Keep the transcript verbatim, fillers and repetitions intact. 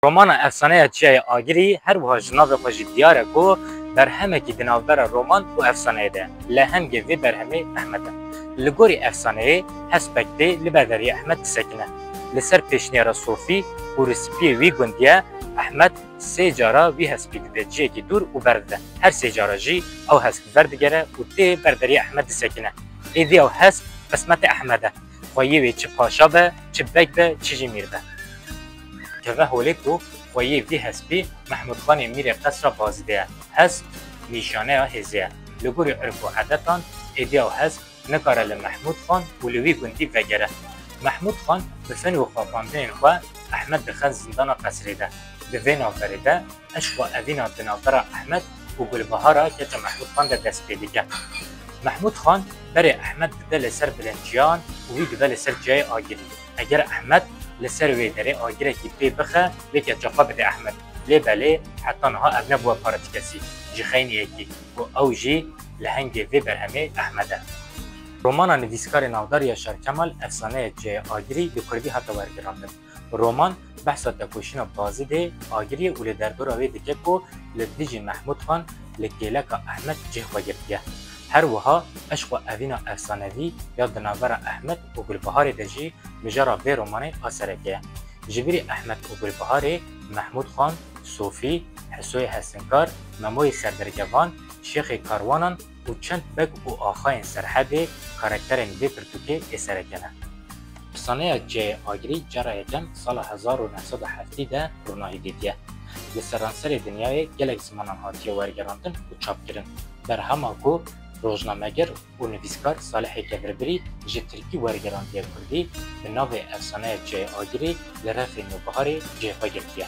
Romana Efsaneya Çiyayê Agirî her wiha ji navê xwe jî diyar e ku berhemekî di navbera roman û efsaneyê de ye. Lehengê vê berhemê Ehmed e. Li gorî efsaneyê hespek tê li ber deriyê Ehmed disekine. Li ser pêşniyara Sofî û rûspiyê wî gundiye Ehmed sê cara wî hespî dide ciyekî dûr û berdide. Her sê cara jî ew hesp verdigere û tê ber deriyê Ehmed disekine. Êdî ew hesp qismetê Ehmed e. Xweyê wê çi paşa be, çi beg be, çi jî mîr be. Keve holê ku xweyê vî hespî Mehmûd Xanê mîrê qesra Bazîdê ye. Hesp nîşaneya hêzê ye. Li gorî urf û edetan êdî ew hesp nikare li Mehmûd Xan û li wî gundî vegere. Mehmûd Xan bi fen û xapandinên xwe Ehmed dixe zindana qesrê de. Di vê navberê de eşq û evîna di navbera Ehmed û Gulbahara keça Mehmûd Xan de dest pê dike. Mehmûd Xan berê Ehmed dide li ser bilind çiyan û wî dibe li ser çiyayê Agirî. Eger Ehmed li ser wê derê agirekî pê bixe, vê keça xwe bide Ehmed. Lê belê heta niha ev nebûye parastkesî ji xeyniyekî ku ew jî lehengê vê berhemê Ehmed e. Romana nivîskarê navdar Yaşar Kemal Efsaneya Çiyayê Agirî bi kurdî hate wergerandin. Roman behsa tekoşîna Bazîdê Agiriyê û li derdora wê dike ku li dijî Mehmûd Xan li kêleka Ehmed cih xwe girtiye. Her wiha eşq û evîna efsanevî ya di navbera Ehmed û Gulbiharê de jî mijara vê romanê a sereke ye. Ji birî Ehmed û Gulbiharê Mehmûd Xan, Sofî, Hesoyê Hesinkar, Memoyê Serdirgevan, Şêxê Karwanan û çend beg û axayên Serhedê karakterên vê pirtûkê ê sereke ne. Efsaneya Çiyayê Agirî cara yekem sala hezar û neh sed û heftê de ronahî dîtiye. Li seranserê dinyayê gelek zimanan hatiye wergerandin û çapkirin. Berhema ku rojnameger û nivîskar Salihê Kevirbirî ji tirkî wergerandiye kurdî, bi navê Efsaneya Çiyayê Agirî li refê Nûbiharê cihê xwe girtiye.